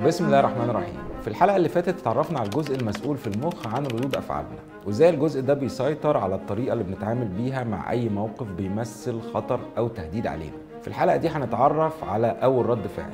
بسم الله الرحمن الرحيم. في الحلقة اللي فاتت اتعرفنا على الجزء المسؤول في المخ عن ردود أفعالنا، وازاي الجزء ده بيسيطر على الطريقة اللي بنتعامل بيها مع أي موقف بيمثل خطر أو تهديد علينا. في الحلقة دي هنتعرف على أول رد فعل.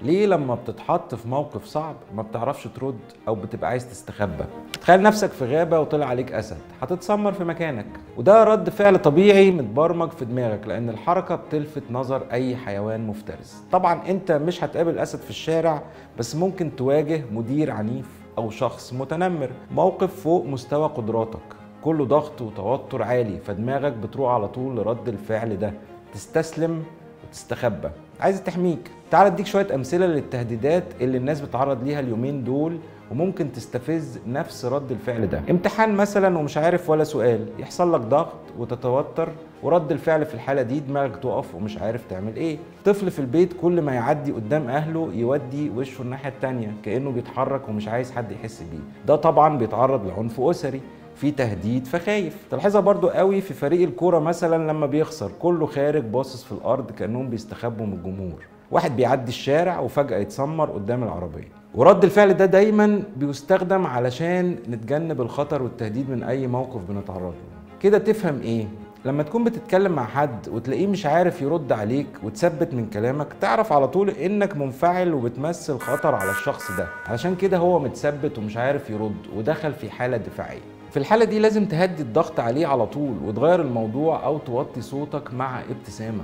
ليه لما بتتحط في موقف صعب ما بتعرفش ترد أو بتبقى عايز تستخبى؟ تخيل نفسك في غابة وطلع عليك أسد، هتتسمر في مكانك، وده رد فعل طبيعي متبرمج في دماغك لأن الحركة بتلفت نظر أي حيوان مفترس. طبعا أنت مش هتقابل أسد في الشارع، بس ممكن تواجه مدير عنيف أو شخص متنمر، موقف فوق مستوى قدراتك، كله ضغط وتوتر عالي، فدماغك بتروح على طول لرد الفعل ده، تستسلم وتستخبى، عايز تحميك. تعال اديك شوية أمثلة للتهديدات اللي الناس بتعرض ليها اليومين دول وممكن تستفز نفس رد الفعل ده. امتحان مثلا ومش عارف ولا سؤال، يحصل لك ضغط وتتوتر، ورد الفعل في الحالة دي دماغك تقف ومش عارف تعمل ايه. طفل في البيت كل ما يعدي قدام اهله يودي وشه الناحية التانية كأنه بيتحرك ومش عايز حد يحس بيه، ده طبعا بيتعرض لعنف أسري، في تهديد فخايف. تلاحظها برضو قوي في فريق الكورة مثلا لما بيخسر كله خارج باصص في الأرض كأنهم بيستخبوا من الجمهور. واحد بيعدي الشارع وفجأة يتسمر قدام العربية. ورد الفعل ده دايما بيستخدم علشان نتجنب الخطر والتهديد من أي موقف بنتعرض له. كده تفهم إيه؟ لما تكون بتتكلم مع حد وتلاقيه مش عارف يرد عليك وتثبت من كلامك، تعرف على طول إنك منفعل وبتمثل خطر على الشخص ده، علشان كده هو متثبت ومش عارف يرد ودخل في حالة دفاعية. في الحالة دي لازم تهدي الضغط عليه على طول وتغير الموضوع أو توطي صوتك مع ابتسامة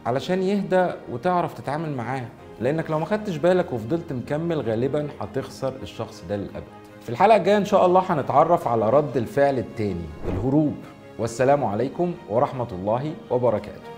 علشان يهدى وتعرف تتعامل معاه، لأنك لو ما خدتش بالك وفضلت مكمل غالبا هتخسر الشخص ده للأبد. في الحلقة الجاية إن شاء الله هنتعرف على رد الفعل التاني، الهروب. والسلام عليكم ورحمة الله وبركاته.